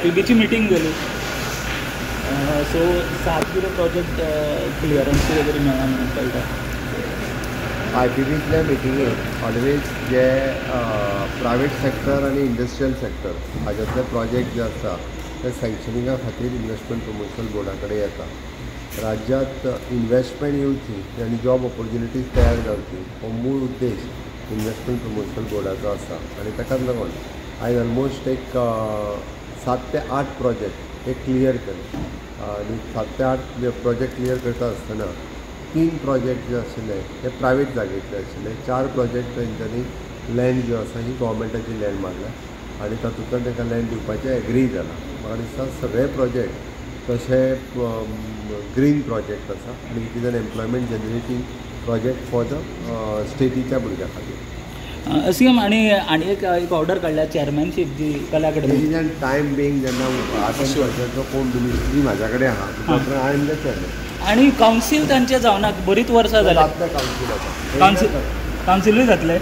I P बीची meeting जाली. So सात कितें प्रोजेक्ट क्लियरन्स कितें तरी मेळ्ळा म्हणून कळटा. आय पी बींतल्या मिटिंगेक ऑलवेज जे प्रायवेट सेक्टर आनी इंडस्ट्रियल सेक्टर हाज्यातले प्रोजेक्ट जे आसा ते सँक्शनिंगा खातीर इन्वेस्टमेंट प्रमोशन बोर्डा कडेन येता. राज्यांत इन्वेस्टमेंट येवची आनी जॉब ऑपॉर्च्युनिटीज तयार जावची हो मूळ उद्देश इन्वेस्टमेंट प्रमोशन बोर्डाचो आसा आनी ताकाच लागून आयज ऑलमोस्ट एक 7 ते 8 प्रोजेक्ट हे क्लियर केले आनी 7 ते 8 प्रोजेक्ट क्लियर करता आसतना तीन प्रोजेक्ट जे आशिल्ले ते प्रायवेट जागेंतले आशिल्ले. चार प्रोजेक्ट तेंच्यांनी लँड ज्यो आसा ही गोवोरमेंटाची लँड मागल्या आनी तातूंतल्यान तांकां लँड दिवपाचें एग्री जालां. म्हाका दिसता सगळे प्रोजेक्ट तशे ग्रीन प्रोजेक्ट आसा आनी it is an employment generating project for the स्टेटीच्या भुरग्यां खातीर. सी एम, आनी आनी एक एक ऑर्डर काडल्या, चॅरमॅनशीप जी कला it academy. Is an time being, जेन्ना आर्ट एंड कल्चरचो कोण मिनिस्ट्री म्हाज्या कडेन आहा, I am the chairman. आनी कावन्सील तांचे जावना बरीच वर्सां जाली. जातलें कावन्सील आतां. कावन्सील, कावन्सिलूय जातलें.